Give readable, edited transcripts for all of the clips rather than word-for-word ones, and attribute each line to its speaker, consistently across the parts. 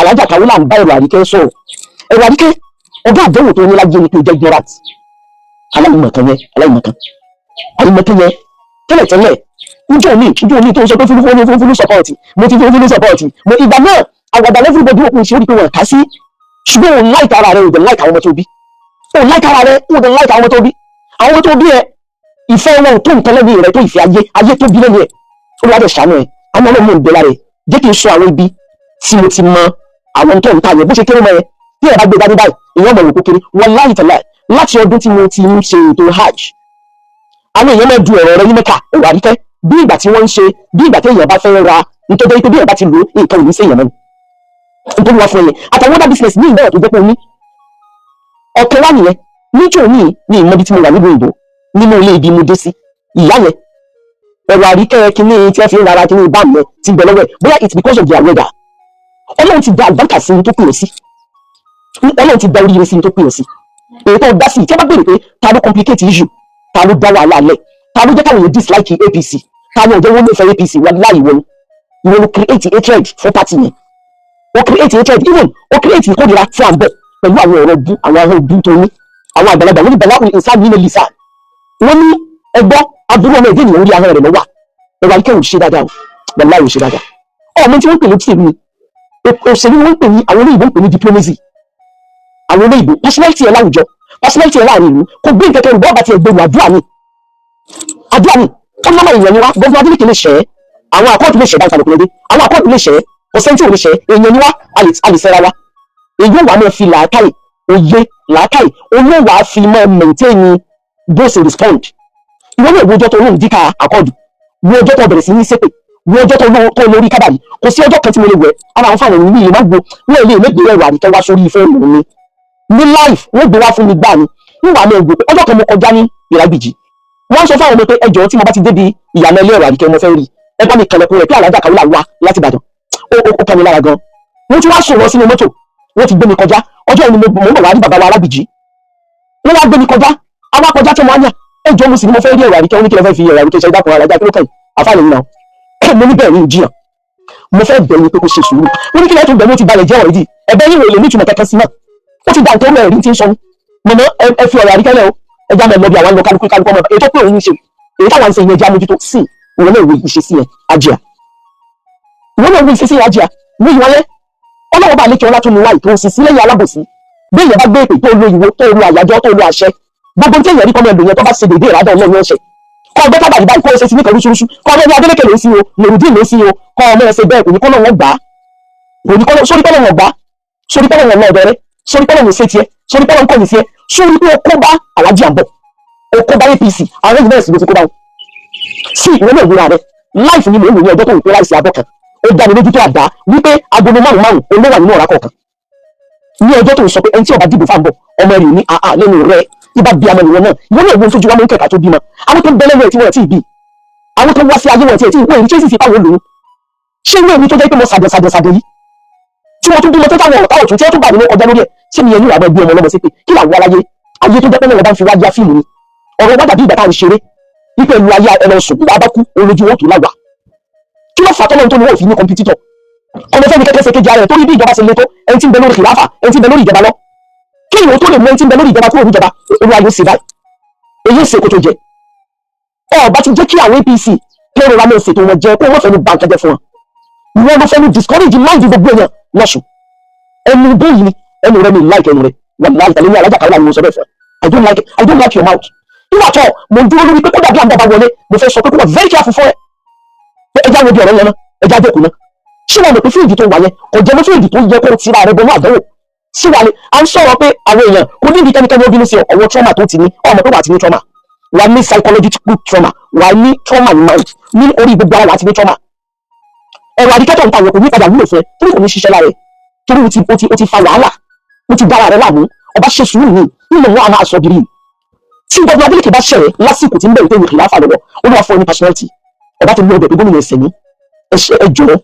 Speaker 1: Alájà Kàwọ́là ń bá ẹ̀rọ Àríkẹ́ sọ̀rọ̀. Ẹ̀rọ Àríkẹ́, ọgá àdánwò tó ní láyé ni pé o jẹ́ ignorant, aláìmọ̀kan yẹn, aláìmọ̀kan, aláìmọ̀kan yẹn. Tẹ́lẹ̀tẹ́lẹ̀, njẹ́ òní tó ń sọ pé fúnfún ní fúnfún support, mo ti fúnfún support mo. Ìgbà náà, àwàdà everybody òkun ṣe, ó rí pé wọn kà sí. Ṣùgbọ́n òun like ara rẹ, òun dẹ̀ like àwọn ọmọ tó bí. Òun like ara rẹ, òun dẹ̀ like àwọn ọmọ tó bí. Àwọn ọmọ tó bí ẹ, ìfẹ́ wọn ò tó nǹkan lẹ́nu rẹ tó ìfẹ́ ayé, ayé tó bí lẹ́nu ẹ̀. Olùwádìí ṣàánú ẹ̀, àwọn ọlọ́run ń bẹ lára ẹ̀. Jẹ́ kí n sọ àwọn ibi tí mo ti mọ àwọn tó ń ta yẹn, bó ṣe kéré mọ́ yẹn. Bí ẹ bá gbé dání báyìí, èèyàn mọ̀ wò kó kéré. Wallahi taala, láti ọdún tí mo ti ń ṣe ètò hajj, àwọn èèyàn máa du ọ̀rọ̀ rẹ ní Mẹ́kà. Ó wà ríkẹ́ bí ìgbà tí wọ́n ń ṣe, bí ìgbà tí èèyàn bá fẹ́ ra nítorí pé bí èèyàn bá ti lò ó, nǹkan ò ní sí èèyàn mọ́ ni. Nítorí wá fún ẹyẹ àtàwọn other business ní ìbẹ̀rẹ̀ tó jẹ́ pé o ní ọ̀kẹ́ wá nìyẹn. Níjọ́ ní ní ìmọ̀bi tí mo wà nílùú òyìnbó, nínú ilé ibi mo dé sí, ìyá yẹn, ẹ̀rọ Àríkẹ́ kínní tí wọ́n fi ń rara kínní báàmù yẹn ti bẹ̀ lọ́wọ́ ẹ̀. Bóyá it's because of their weather. Ọlọ́run ti da àlùbáríkà sí ní tó pè é sí, Ọlọ́run ti da oríire sí ní tó pè é sí. Èyí tó dá sí, tí wọ́n bá béèrè pé ta ló complicate issue, ta ló dá wàhálà lẹ̀, ta ló jẹ́ káwọn èèyàn dislike APC, ta ló jẹ́ wọ́n nífẹ̀ẹ́ APC, wallahi, ìwọ ni. Ìwọ ló create hatred fún party yẹn. Ó create hatred, even ó create ìkórira fún àbọ̀ pẹ̀lú àwọn ọ̀rọ̀ bú, àwọn ahọ́n bú tó ní. Àwọn àgbàlagbà, wọ́n ní bàlá ìsá nínú lìsà, wọ́n ní ẹgbọ́ aburú ọmọ ẹ̀dẹ́ ènìyàn, orí ahọ́n rẹ̀ lọ́wọ́. Ẹ̀rọ Àríkẹ́ ò ṣe dáadáa o, wallahi, ò ṣe dáadáa. Ọmọ tí wọ́n ń pè ní òṣèlú ni, òṣèlú wọ́n ń pè ní, àwọn olóyìnbó ń pè ní diplomacy. Àwọn olóyìnbó, personality ẹ̀ láwùjọ, personality ẹ̀ láàrin ìlú, kò gbé nǹkan kẹrù bọ́ọ̀ bá ti ẹgbẹ̀rún. Àdúrà ni, àdúrà ni. Ó nọ́mọ èèyàn ni wá. Governor Adeleke lè ṣẹ́, àwọn Accord lè ṣẹ́, báyìí kàlùkùlẹ̀ àwọn Accord lè ṣẹ́, kò sẹ́ni tí ò lè ṣẹ́. Èèyàn ni wá, a lè ṣẹ́ra wa. Èyí ò wá máa fi làákàyè, òye làákàyè olówó á fi máa maintain bó ṣe respond. Ìwọ náà, wo ọjọ́ tó lóun díkà Accord, wo ọjọ́ tó bẹ̀rẹ̀ sí ní ṣépè, wo ọjọ́ tó lórí kábàrí. Kò sí ọjọ́ kan tí mo lè wẹ̀ ara àwọn fáwọn ènìyàn ilé máa gbó wọ́n lè mẹ́gbẹ̀ẹ́ ẹ̀rọ Àríkẹ́ wá sórí fóònù mi ní live. Wọ́n gbé wá fún mi gbà ní níwàá máa gbé pé ọjọ́ kan mo kọjá ní Ìràgbìjì, wọ́n sọ fáwọn ọmọ pé ẹjọ́, tí mo bá ti débi ìyànà ilé ẹ̀rọ Àríkẹ́, mo fẹ́ rí ẹ, bá mi kànlẹ̀kùn rẹ̀ pé Alájà Kàwọ́là wá láti Ìbàdàn. Ó kàn mí lára gan. Wọ́n tún wá sùn lọ sínú mọ́tò, wọ́n ti gbé mi kọjá. Ọjọ́ yìí ni mo ń bọ̀ wá rí bàbá wa Alágbìjì. Wọ́n wá gbé mi kọjá, àwọn akọjá tó máa ń yà. Ẹjọ́, mo sì ní mo fẹ́ rí ẹ̀rọ Àríkẹ́. Ó ní kí ló fẹ́ fi ẹ̀rọ Àríkẹ́ ṣe? Ìdákùnrin alájà, kí ló kàn àfáàní náà? Mo ní bẹ́ẹ̀ ní ìjìyàn, mo fẹ́ bẹ̀ yín pé kó ṣe sùúrù. Wọ́n ní kí lẹ́tún bẹ̀? Mo ti balẹ̀ jẹ́ ọ̀rẹ́dì. Ẹ̀bẹ̀ yín wò lè ní ìtumọ̀ kankan sí náà. Ó ti dà nǹkan ẹ̀rí tí ń sọ ní mọ̀mọ́. Ẹ fi ọ̀rọ̀ Àríkẹ́ lẹ̀ o. Ẹ já mọ́ lọ bí àwọn lọ, kálukú kálukú ọmọ èyí tó pé òun ń ṣe, èyí táwọn ń ṣe ìyẹn, já mójútó sí. Ìwọ náà wo ìṣesí yẹn, ajíà. Ìwọ náà wo ìṣesí yẹn, ajíà. Wo ìwọ yẹn. Ọlọ́wọ́ bá lékè ọlá tó ní wáyé tó ń sisi lẹ́yìn alábòsí. Bí èèyàn bá gbé èpè tó lo ìwo, tó lo àyájọ́, tó lo àṣẹ, gbogbo tí èèyàn rí kọ́mọ ẹlòyẹn, tó bá ṣe déédéé ìrádọ́ Ọlọ́run ọ̀ṣẹ̀ kọ́ ọgbẹ́ tábàdì báyìí, kọ́ ọ ṣe sí ní kan rúṣurúṣu, kọ́ ọmọ ẹni Adélékè ló ń sí o, Nurudeen ló ń sí o, kọ́ ọmọ ẹsẹ̀ bẹ́ẹ̀, kò ní kọ́ lọ́wọ́ gbà á, kò ní kọ́ sórí kọ́ lọ́wọ́ gbà á, sórí kọ́ lọ́wọ́ lọ́ọ̀dọ̀ rẹ, sórí kọ́ lọ́wọ́ ṣe tiẹ̀, sórí kọ́ lọ́wọ́ kọ́ni sí ẹ, sórí pé o kó bá Alájí Àbọ̀, o kó bá APC, àwọn ẹ̀yìn náà sì ló ti kó bá wọn sí. Ìwọ náà wúra rẹ láìfù ni mò ń wò ní ọjọ́ tó ń pè láìsí abọ́ kan. Ó dá mi lójú tó àdá wípé agolo márùn márùn olówà nínú ọ̀rá kọ̀ọ̀kan ní ọjọ́ tó ń sọ pé ẹni tí ó bá dìbò fáǹbọ̀, ọmọ rẹ̀ ní àá lẹ́nu rẹ̀ ibà bí amọ̀. Nìwọ̀n náà, ìwọ náà wo tójú wa mú kẹ̀kẹ́ tó bímọ, àwọn tó ń bẹ lẹ́nu ẹ̀ tí wọ́n ti bí, àwọn tó ń wá sí ayé wọn tí ẹ̀ tí wọ́n èyí tí ó sì fi pàwọn lòun ṣé inú èmi tó jẹ́ pé mo sàdọ̀ sàdọ̀ sàdọ̀ yìí tí wọ́n tún bímọ tó táwọn ọ̀tá ọ̀tún tí wọ́n tún bà nínú kọjá lórí ẹ̀, ṣé mi yẹn ní ìwà gbé ọmọ ọlọ́mọ sí pé kí làwọn aláyé ayé tó jẹ́ pé wọ́n bá ń fi wá yá fíìmù ni? Ọ̀rọ̀ wá dàbí ìgbà tá à ń ṣeré wípé lu ayé ẹlọ sùn, nígbà bá kú olójú wọn tó láwà. Kí ló fà tọ́lọ́run tó ní wọ́n fi ní competitor ọmọ fẹ́mi kẹ́kẹ́ ṣe kejì ara ẹ̀? Torí bí ìjọba ṣe le tó, ẹni tí ń bẹ lórí kìláfà, ẹni tí ń bẹ lórí ìjọba lọ, kí ìwọ tó lè mú ẹni tí ń bẹ lórí ìjọba kúrò níjọba, Olúwa yóò ṣe báyìí, èyí ò ṣe kó tó jẹ. Ọba ti jẹ́ kí àwọn APC kí ọ̀rọ̀ máa ṣètò wọn jẹ, kó wọ́n fẹ́nu bà nǹkan jẹ́ fún wọn. Ìwọ ló fẹ́nu discourage mind gbogbo èèyàn lọ́sùn. Ẹnu bóyìí ni ẹnu rẹ mi like ẹnu rẹ, wàláhì tàbí ní Alájà Kàwé ni mo sọ bẹ́ẹ̀ fún. I don't like it. I don't like your mouth. Nígbà tó mo ń dúró lórí pé kódà bí àwọn bàbá wọlé, mo fẹ́ sọ pé kó wà very careful fún ẹ. Ẹja wo bí ọ̀rọ̀ yẹn náà, ẹja jókòó náà. Ṣé wọn mọ̀ pé field tó wà yẹn kò jẹ́ mọ́ field tó yẹ kó tira rẹ bọnú àdánwò sí wa ni? À ń sọ̀rọ̀ pé àwọn èèyàn kò ní ibi kẹ́nikẹ́ni ó bínú sí ọwọ́ trauma tó ti ní. Ọmọ pé wà á ti ní trauma, wà á ní psychological trauma, wà á ní trauma ní mind, ní orí gbogbo ara wà á ti ní trauma. Ẹ̀rọ Àríkẹ́tọ̀ ń ta àwọn kò ní padà wúlò fún ẹ, torí kò ní ṣiṣẹ́ lára ẹ, torí o ti fa wàhálà, o ti dára rẹ láàmú. Ọba ṣe sùúrù ní nínú wọn a máa sọ bìrì tí gbogbo Adeleke bá ṣẹlẹ̀ lásìkò tí ń bẹ̀rù tó ìwé kìláfà lọ́wọ́. Olúwa fún ẹ ní personality, ọba ti mú ọbẹ̀ pé gómìnà ẹsẹ̀ ní ẹ jọ̀ọ́,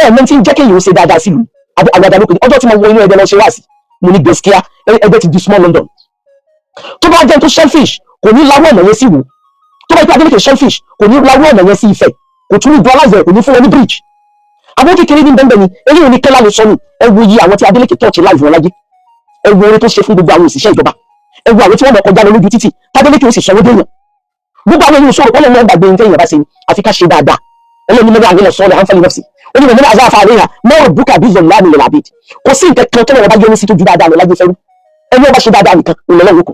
Speaker 1: ẹ mọ tí ń jẹ́ kéèyàn ó ṣe dáadáa sílùú. Àwàdà lókè. Ọjọ́ tí mo wọ inú ẹgbẹ́ lọ ṣe wá sí, mo ní gbèsìkíá, ẹgbẹ́ ti di small London. Tó bá jẹ́ tó selfish, kò ní láwọ́ ọ̀nà yẹn sí wò. Tó bá jẹ́ Adeleke selfish, kò ní láwọ́ ọ̀nà yẹn sí Ifẹ̀, kò tún ní dualize, kò ní fún wọn ní bridge. Àwọn kékeré ní bẹ́ẹ̀ ni eré òní kẹ́lá ló sọ ní. Ẹ wo iye àwọn tí Adeleke touch life wọn láyé. Ẹ wo oore tó ṣe fún gbogbo àwọn òṣìṣẹ́ ìjọba. Ẹ wo àwọn tí wọ́n mọ̀ kọjá lọ lójú títì tAdeleke ó sì sanwó déèyàn. Gbogbo àwọn ènìyàn sọ̀rọ̀ kọ́lọ́ náà gbàgbé nǹkan èèyàn bá ṣe ni. Àfi ká ṣe dáadáa. Ọlọ́run ní mẹ́rin àwọn sọ̀rọ̀ àǹfààní nọ́ọ̀sì ó ní mẹ́rin àzáfà àríyá mọ́rọ̀ búkà bí zọ̀lá mi lè làbí. Kò sí nǹkan kan tọ́lọ́run bá yọ́nú sí tó ju dáadáa lọ láyé fẹ́rú. Ẹni ọba ṣe dáadáa nìkan ìlọ́lọ́run kù.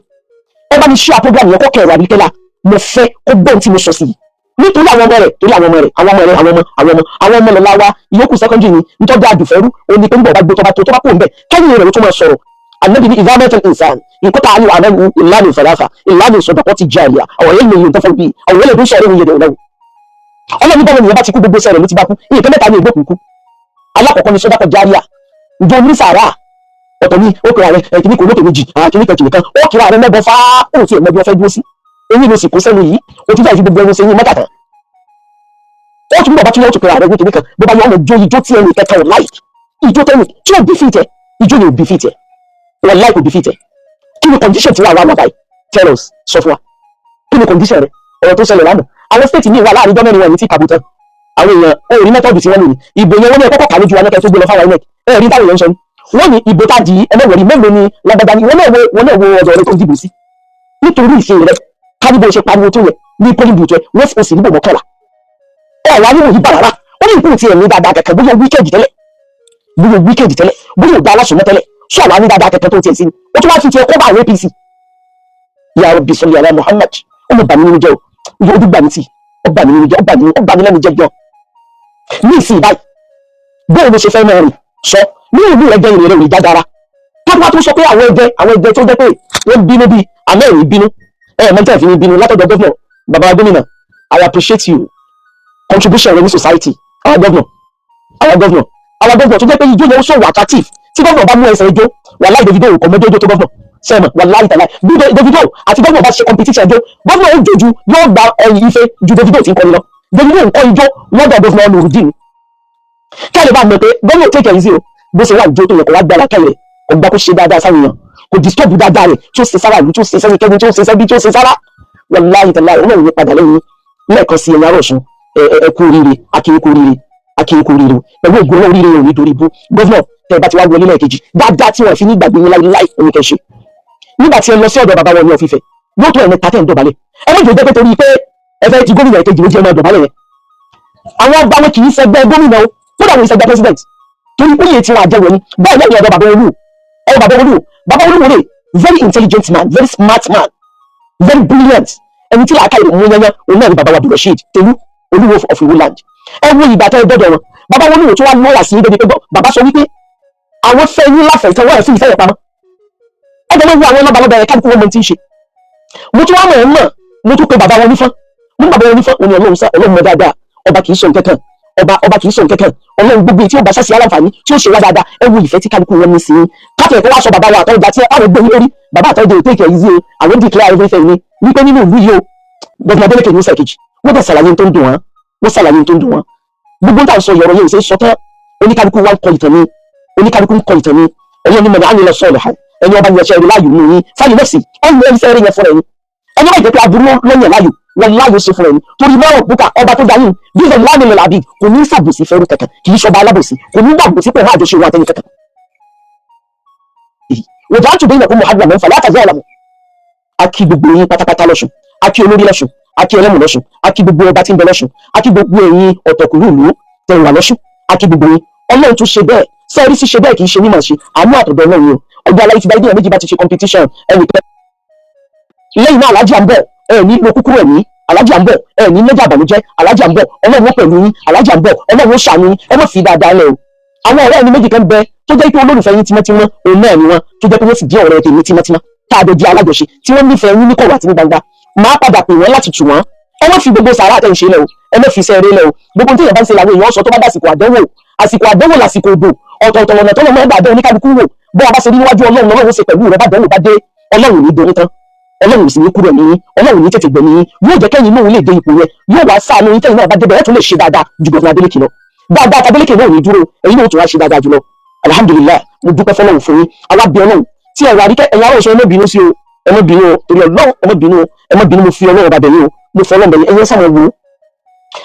Speaker 1: Ẹ bá mi ṣe program yẹn kọ́kẹ́ ẹ̀rọ àbíkẹ́lá. Mo fẹ́ kó gbọ́n tí mo sọ sí i nítorí àwọn ọmọ rẹ̀, torí àwọn ọmọ rẹ̀, àwọn ọmọ rẹ̀, àwọn ọmọ, àwọn ọmọ, àwọn ọmọ lọ́la wa. Ìyókù secondary ni nítorí àdùfẹ́rú ó ní pé nígbà ọba gbé tọ́ba tó tọ́ba kó ń bẹ̀ kẹ́yìn rẹ̀ ló tó máa sọ̀rọ̀. Anabi ni إذا مات الإنسان انقطع عنه عمله إلا من ثلاثة، إلا من صدقة جارية أو علم ينتفع به أو ولد صالح يدعو له. Ọlọ́run ní báwo nìyẹn bá ti kú, gbogbo sẹ́rẹ̀ ló ti bá kú. Nǹkan mẹ́ta ní ìgbókùn kú. Alákọ̀ọ́kọ́ ni صدقة جارية. Ǹjọ́ ní sàrà ọ̀tọ̀ ní ó kira rẹ̀ kìíní kò lókè méjì, kìíní kan kìíní kan ó kira rẹ̀ mẹ́bọ fáá, ó ti ẹ̀ mẹ́bí ọ̀fẹ́ dúró sí eyín ló sì kó sẹ́nu yìí. Ó ti fẹ́ fi gbogbo ẹnu sẹ́yìn mẹ́ta tán. Ó tún bọ̀ bá tún yẹ, ó tún kira rẹ̀ ní kìíní kan. Bó bá yọ ọmọ jó ijó tí ẹnì kẹta ò láì ijó tẹ́nì tí ò bí fìtẹ́, ijó ni ò bí fìtẹ́, wọ́n láì kò bí fìtẹ́. Kí ni condition tí wà wà wà báyìí? Tell us, sọ fún wa, kí ni condition rẹ? Ọ̀rọ̀ tó ṣẹlẹ̀ lánàá, àwọn state ní ìwà láàrin gọ́mẹ̀rin wọn ní tí kàbùtàn àwọn èèyàn ó rí method tí wọ́n lò ní ìbò yẹn. Wọ́n ní ẹ̀kọ́kọ́ kà lójú wa ní kẹ́ tó gbé lọ fáwọn INEC. Ẹ̀ rí táwọn èèyàn ń sọ ni wọ́n ní ìbò tá di ẹlẹ́wẹ̀rí mélòó ni lágbàdá ni wọ́n náà wo, wọ́n náà wo ọ̀dọ̀ rẹ tó ń dìbò sí nítorí ìṣe rẹ. Kábíbó ṣe pariwo tó yẹ ní polling booth rẹ, wọ́n sì níbò 11 ẹ̀ wá nínú yìí bàrà. Ó ní ìpín tiẹ̀ ní dáadáa kẹ̀kẹ́, bóyá wicked tẹ́lẹ̀, bóyá wicked tẹ́lẹ̀, bóyá òdà aláṣọmọ́ tẹ́lẹ̀, sọ àwa ní dáadáa kẹ̀kẹ́ tó tiẹ̀ sí ni. Ó tún wá fi tiẹ̀ kó bá àwọn APC. يا ربي صل على محمد. Ó mọ̀ bà mí nínú jẹ́ o. Ojú gbà mí tì, ó bà mí nínú jẹ́, ó bà mí lẹ́nu jẹ́ gan ní ìsìn báyìí. Bóun ló ṣe fẹ́ máa rìn sọ ní ìlú rẹ jẹ́ ìrìn rẹ ò ní jágara. Kápá tó sọ pé àwọn ẹgbẹ́ tó jẹ́ pé wọ́n bínú bíi àmọ́ ẹ̀yìn bínú ẹ̀ mọ́tẹ́ fi ní bínú látọ̀dọ̀ governor. Bàbá gómìnà, I appreciate you, contribution rẹ ní society. Our governor, our governor, our governor tó jẹ́ pé ijó yẹn ó ṣòwò attractive. Tí governor bá mú ẹsẹ̀ ijó, wàláì, Davido kò mọ́jọ́ ijó tó governor sẹ́mọ̀. Wàláì tàláì, bí Davido àti governor bá ṣe competition ijó, governor ó jojú, yóò gba ẹyìn ife ju Davido tí ń kọrin lọ. Davido ń kọ́ ijó lọ́dọ̀ governor Nurudeen. Kí a lè bá mọ̀ pé governor take it easy o. Bó ṣe wà jó tó yẹ kó wá gbára kẹ́yẹ kó gbá kó ṣe dáadáa sáwọn èèyàn, kò disturb dáadáa rẹ̀ tí ó ṣe sára ìlú, tí ó ṣe sẹ́ni kẹ́ni, tí ó ṣe sẹ́bí, tí ó ṣe sára. Wàláì tàláì, Ọlọ́run ní padà lẹ́yìn. Lẹ́ẹ̀kan sí, ẹ̀yìn ará Ọ̀ṣun, ẹ kú oríire. Akin kú oríire, akin kú oríire pẹ̀lú ògùn náà. Oríire òní torí ibú. Governor, tẹ́ ẹ bá ti wá wọlé lẹ́ẹ̀kejì, dáadáa tí wọ́n fi ní gbàgbé yín láíláí òní kẹ́ ṣe. Nígbà tí ẹ lọ sí ọ̀dọ̀ bàbá wọn ní ọ̀fífẹ́, yóò tó ẹ̀mẹ́ta tẹ́ ń dọ̀bálẹ̀. Ẹ má jẹ́ pé torí pé ẹ fẹ́ di gómìnà ẹ̀kejì ló jẹ́ máa dọ̀bálẹ̀ yẹn. Àwọn ọba wọn kì í ṣẹgbẹ́ gómìnà o, kódà wọn ìṣẹgbẹ́ president, torí ó yẹ tí wọn àjẹwò ni. Bẹ́ẹ̀ lẹ́yìn ọ̀dọ̀ bàbá olú, ẹ bàbá olú, bàbá olú rè, very intelligent man, very smart man, very brilliant. Ẹni tí làákàyè mú yányán òun náà ni bàbá wa Abdulrasheed Tolu, Olúwo of Iwo land. Ẹ wo ìgbà tẹ́ ẹ dọ́dọ̀ wọn, bàbá wọn olúwo tó wá lọ́wọ́ sí débi pé bàbá sọ wípé àwọn fẹ́ yín láfẹ̀ẹ́ tán, wọ́n ẹ̀ fi ìfẹ́ yẹn pamọ́. Ẹ jẹ́ lọ́wọ́ àwọn lọ́balọ́ba yẹn, kálukú wọn mọ tí ń ṣe. Mo tún wá mọ̀ ẹ́ mọ̀, mo tún pe bàbá wọn nífọ́n. Mo ní bàbá wọn nífọ́n òní, Ọlọ́run sá, Ọlọ́run mọ dáadáa. Ọba kì í sọ nǹkan kan, ọba kì í sọ nǹkan kan. Ọlọ́run gbogbo tí ó bá sásì aláǹfààní tí ó ṣe wá dáadáa. Ẹ wo ìfẹ́ tí kálukú wọn ní sí i. Káfíń ẹ̀kọ́ wá sọ bàbá wa àtọ́jà tí àwọn gbé yín lórí. Bàbá àtọ́jà ètò ìkẹ́ yìí o, àwọn declare everything ni wípé nínú ìlú yìí o, Governor Adeleke ní sẹ́kejì. Wọ́n dẹ̀ ṣàlàyé tó ń dùn wọ́n, wọ́n ṣàlàyé tó ń dùn wọ́n. Gbogbo tá à ń sọ yọ̀rọ̀ yẹn ò ṣe é sọ tán. Oníkálukú wa ń kọ ìtàn ni, oníkálukú ń kọ ìtàn ni. Ẹ̀yin ni mọ̀nà ánìlọ sọ̀rọ̀ ha, ẹni ọba yẹn ṣe ẹ̀rí láàyò nínú yín فلنفسه ẹni ẹni sẹ́rí yẹn fúnra ẹni. Ẹni wọ́n jẹ́ pé aburú lọ́yẹ̀ láàyò wọn láàyò ṣe fúnra ẹni, torí mọ́rọ̀ bùkà ọba tó dayín bí ìfẹ́ láàmì lè làbí kò ní sàbòsí fẹ́rù kankan, kì í ṣọba alábòsí, kò ní gbàgbòsí pẹ̀lú àjọṣe wọn àtẹni kankan. وجعلت بينكم محرما فلا تظالموا. A kí gbogbo yín pátápátá lọ́ṣùn, a kí olórí lọ́ṣùn, a kí ẹlẹ́mù lọ́ṣùn, a kí gbogbo ọba tí ń bẹ lọ́ṣùn, a kí gbogbo ẹ̀yin ọ̀tọ̀kùlú ìlú tẹ̀ wà lọ́ṣùn, a kí gbogbo yín. Ọlọ́run tún ṣe bẹ́ẹ̀ sẹ́ẹ̀rí sí ṣe bẹ́ẹ̀, kì í ṣe mímọ̀ ṣe, àánú àtọ̀dọ̀ Ọlọ́run o. Ọjọ́ aláyé ti bá ìdíyàn méjì bá ti ṣe competition ẹnìkan lẹ́yìn náà. Alájà ń bọ̀, ẹ ní lo kúkúrú ẹ̀mí. Alájà ń bọ̀, ẹ ní lọ́jà àbànújẹ́. Alájà ń bọ̀, Ọlọ́run ó pẹ̀lú yín. Alájà ń bọ̀, Ọlọ́run ó ṣàánú yín. Ẹ má fi dáadáa lẹ̀ o. Àwọn ọ̀rẹ́ ẹni méjì kan bẹ tó jẹ́ pé olólùfẹ́ yín tímọ́tímọ́ òun náà ni wọ́n, tó jẹ́ pé wọ́n sì jẹ́ ọ̀rẹ́ tèmi tímọ́tímọ́, tá a jọ di alájọṣe, tí wọ́n nífẹ̀ẹ́ yín ní kọ̀rọ̀ àti ní gbangba. Máa padà pè wọ́n láti tù wọ́n. Ẹ má fi gbogbo sàrà àtẹ̀yìnṣe lẹ̀ o, ẹ má fi iṣẹ́ eré lẹ̀ o. Gbogbo tí èèyàn bá ń ṣe làwọn èèyàn sọ tó bá dàsìkò àdánwò. Àsìkò àdánwò làsìkò òbò, ọ̀tọ̀ọ̀tọ̀ lọ̀nà tọ́lọ́ máa ń gbàdán oníkálukú wò. Bọ́ ọba ṣe rí níwájú Ọlọ́run, Ọlọ́run ṣe pẹ̀lú rẹ. Bá dánwò bá dé, Ọlọ́run ní dorí tán, Ọlọ́run sì ní kúrò ní yín, Ọlọ́run ní tètè gbẹ̀mí yín. Yóò jẹ́ kẹ́yìn náà lè dé ipò yẹn, yóò wá sáànù yín. Tẹ́yìn náà bá débẹ̀, ẹ̀ tún lè ṣe dáadáa ju Governor Adeleke lọ. Dáadáa tAdeleke náà ò ní dúró, ẹ̀yin náà tún wá ṣe dáadáa jùlọ. Alhamdulillahi, mo dúpẹ́ fọlọ́run fún yín. Àwa bí Ọlọ́run tí ẹ̀rọ àríkẹ́ ẹ̀yin ará Ọ̀ṣun, ẹ má bínú sí o, ẹ má bínú o, torí Ọlọ́run, ẹ má bínú o, ẹ má bínú. Mo fi Ọlọ́run bàbẹ̀ yín o, mo fọ Ọlọ́run bẹ̀yìn. Ẹ̀yin sáà wò ó,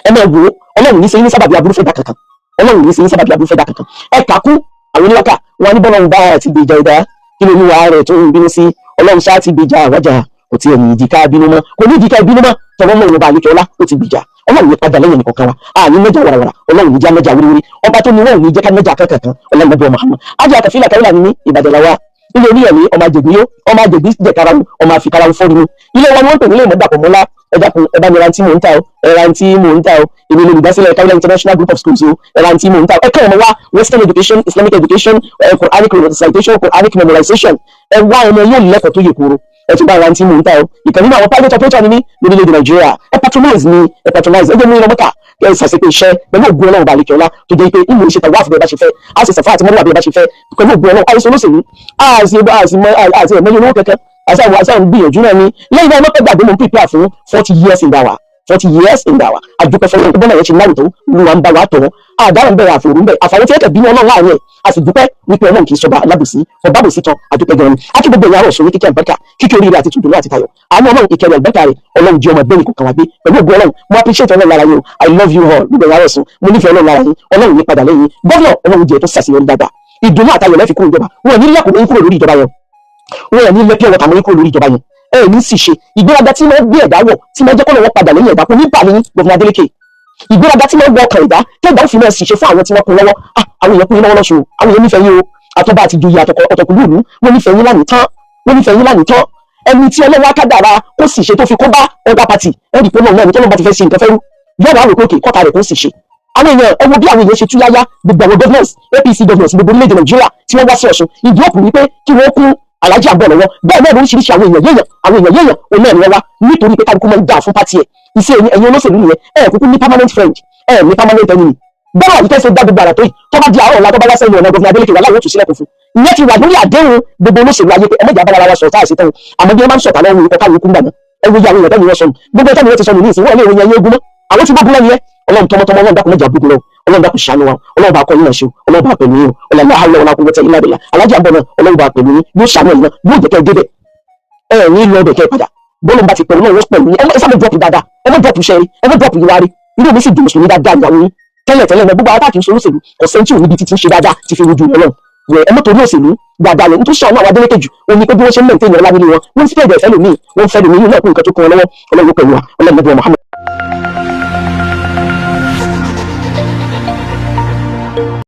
Speaker 1: ẹ má wò ó. Ọlọ́run ní sẹ́yìn ní sábàbí aburú fẹ́ dà kankan. Ọlọ́run ní sí ní sábàbí aburú fẹ́ dà kankan. Ẹ kà kú àwọn oníwákà wọn ní bọ́lọ́run bá ti gbèjà ẹ̀dá, kí ló ní wàá rẹ̀ tó ń bínú sí? Ọlọ́run ṣáà ti gbèjà àwájà, kò tí ẹ̀ ní ìdíkà bínú mọ́, kò ní ìdíkà bínú mọ́. Tọ́lọ́ náà ló bá àlékè ọlá, ó ti gbèjà. Ọlọ́run ní padà lẹ́yìn nìkan kan wa. Àní mẹ́jà wàràwàrà, Ọlọ́run ní já mẹ́jà wíríwírí. Ọba tó ní wọn ò ní jẹ́ ká mẹ́jà kankan. Ọlọ́run lọ́dọ̀ Muhammad ajá àkàfílà káwílà ní Ìbàdàn làwa. Ilé oníyẹ̀mí, ọmọ àjègbè yó, ọmọ àjègbè jẹ karahun, ọmọ àfi karahun fọ́ni mu. Ilé wa ni wọ́n pè nílé ìmọ̀dàpọ̀ mọ́lá. Ẹ dákun, ẹ bá mi ra tí mò ń ta o, ẹ ra tí mò ń ta o. Èmi ni olùdásílẹ̀ Káwílà International Group of Schools o. Ẹ ra tí mò ń ta o. Ẹ kẹ́ ọmọ wa, Western education, Islamic education, Quranic recitation, Quranic memorization. Ẹ wá ọmọ yóò lẹ́kọ̀ọ́ tó yẹ kóró. Ẹ tún bá ra tí mò ń ta o. Ìkànnì nínú àwọn private operator ni mí lórílẹ̀‐èdè Nàìjíríà. Ẹ patronize mi, ẹ patronize. Ẹ jẹ́ mú iná mọ́kà ẹ ṣàṣepé iṣẹ́ pẹ̀lú ògùn Ọlọ́run balẹ̀ kíọ́lá tó jẹ́ pé ìmọ̀ ìṣe tàwa àfihàn bá ṣe fẹ́, a sì sàfà àti mọ́lúwà bí ẹ bá ṣe fẹ́ pẹ̀lú ògùn Ọlọ́run. Àìsàn olóṣèlú àti ẹ̀mọ́lé olówó kẹ̀kẹ́ àti àwọn àti àwọn gbìyànjú náà ni. Lẹ́yìn náà, mọ́pẹ́ gbàgbé, mo ń prepare fún 40 years in dawa, 40 years in dawa. Àdúpẹ́ fọlọ́run tó bọ́nà yẹn ṣe náwó tó lu wa ń bá wa tọ̀. Àdáhùn bẹ̀rẹ̀ àfòrú bẹ̀ àfàwọn tí ẹ̀kẹ́ bínú Ọlọ́run láàrin ẹ̀. A sì dúpẹ́ wípé Ọlọ́run kì í sọba alábòsí, ọba bòsí tán. Àdúpẹ́ gan ni. Akí gbogbo ìyá ọ̀sùn ní kíkẹ́ àlùbáríkà, kíkẹ́ oríire àti tùdùnú àti tayọ̀. Àánú Ọlọ́run, ìkẹrẹ, àlùbáríkà rẹ̀, Ọlọ́run jẹ́ ọmọ ẹgbẹ́ nìkan kan wá gbé pẹ̀lú ògùn Ọlọ́run. Mo appreciate Ọlọ́run lára yín o. I love you all. Gbogbo ìyá ọ̀sùn, mo nífẹ̀ẹ́ Ọlọ́run lára yín. Ọlọ́run ní padà lẹ́yìn. Governor, Ọlọ́run jẹ́ tó ṣàṣeyọrí dáadáa. Ìdùnnú àtayọ̀ lẹ́fi kúrò ìjọba. Wọn ò ní lẹ́kùn kúrò lórí ìjọba yẹn, wọn ò ní lẹ́ pure water mọ́ kúrò lórí ìjọba yẹn. Ẹ ní sì ṣe ìgbéraga tí wọ́n gbé ẹ̀dá wọ̀, tí wọ́n jẹ́ kọ́ lọ́wọ́ padà lẹ́yìn ẹ̀dá, kò ní bà ní. Governor Adeleke, ìgbéraga tí wọ́n wọ ọkàn ẹ̀dá tẹ́gbà ó fi máa sì ṣe fún àwọn tí wọ́n kún lọ́wọ́. Ah, àwọn èèyàn kún yín lọ́wọ́ lọ́sùn o. Àwọn èèyàn nífẹ̀ẹ́ yín o. Àtọ́ba àti ìjòyè àtọ̀kùlú ìlú, wọ́n nífẹ̀ẹ́ yín lánìí tán, wọ́n nífẹ̀ẹ́ yín lánìí tán. Ẹni tí ọlọ́wọ́ akádàrá kó sì ṣe tó fi kó bá ọgbà pàtì, ẹ̀rí pé náà ní tọ́lọ́ bá ti fẹ́ ṣe nǹkan fẹ́rú, yóò wá wò pé òkè kọ́ta rẹ̀ kó sì ṣe. Àwọn èèyàn, ẹ wo bí àwọn èèyàn ṣe túyáyá. Gbogbo àwọn governors, APC governors gbogbo orílẹ̀-èdè Nàìjíríà tí wọ́n wá sí Ọ̀ṣun, ìdí òkú wípé kí wọ́n kún Alájí àbọ̀ lọ́wọ́. Bẹ́ẹ̀ náà lóríṣiríṣi àwọn èèyàn yéèyàn, àwọn èèyàn yéèyàn òun náà ni wọ́n wá, nítorí pé kálukú máa ń dà fún party ẹ̀. Iṣẹ́ ẹ̀yin olóṣèlú nìyẹn. Ẹ̀ kúkú ní permanent friend, ẹ̀ ní permanent enemy. Bẹ́ẹ̀ wà ní kẹ́sẹ̀ dá gbogbo àrà tó yìí. Tó bá di àárọ̀ ọ̀la, tó bá wá sẹ́yìn ọ̀nà Governor Adeleke wà láwọn òtún sílẹ̀kùn fún. Ìyẹn ti wà lórí àdéhùn gbogbo olóṣèlú ayé pé ẹ mọ̀jà bára wa sọ̀tà àṣetán. Àmọ́ bí wọ́n máa ń sọ̀tà lọ́wọ́ ikọ̀ káwọn ikú ń gbà náà, ẹ wo iye àwọn èèyàn tẹ́ni wọ́n sọnù. Gbogbo tẹ́ni wọ́n ti sọnù ní ìsìn, wọ́n lè ròyìn ẹyẹ ogun mọ́. Àwọn tí gbógun lẹ́nu yẹn. Ọlọ́run tọmọtọmọ, Ọlọ́run dákun, mẹ́jà gbógun lọ. Ọlọ́run dákun, ṣàánú wa. Ọlọ́run bá kọ́ yín náà ṣe o. Ọlọ́run bá pẹ̀lú yín o. Ọlọ́run la hawla wala quwwata illa billah. Alájà ń bọ̀ náà, Ọlọ́run bá pẹ̀lú yín, yóò ṣàánú ẹ̀yin náà, yóò jẹ́ kẹ́ ẹ débẹ̀. Ẹ ní lọ bẹ̀ kẹ́ ẹ padà. Bọ́lọ̀ bá ti pẹ̀lú náà, wọ́n pẹ̀lú yín. Ẹ sábà drop dáadáa, ẹ má drop iṣẹ́ rí, ẹ má drop ìwà rí. Inú mi sì dùn. Mùsùlùmí dáadáa ìyàwó yín tẹ́lẹ̀ tẹ́lẹ̀ náà. Gbogbo àwọn táàkì ń sọ olóṣèlú, kò sẹ́ni tí ò níbi títí ń ṣe dáadáa ti fi rojú Ọlọ́run wẹ̀. Ẹ mọ́tò olóṣèlú dáadáa lẹ̀ nítorí àwọn Adélékè jù ó ní pé bí wọ́n ṣe ń maintain ọlá nílé wọn, wọ́n ń fẹ́ ẹ̀dẹ̀ fẹ́ lómi, wọ́n ń fẹ́ lómi náà kó nǹkan tó kún wọn lọ́wọ́. Ọlọ́run pẹ̀lú wa. Ọlọ́run lọ́dọ̀ Muhammad.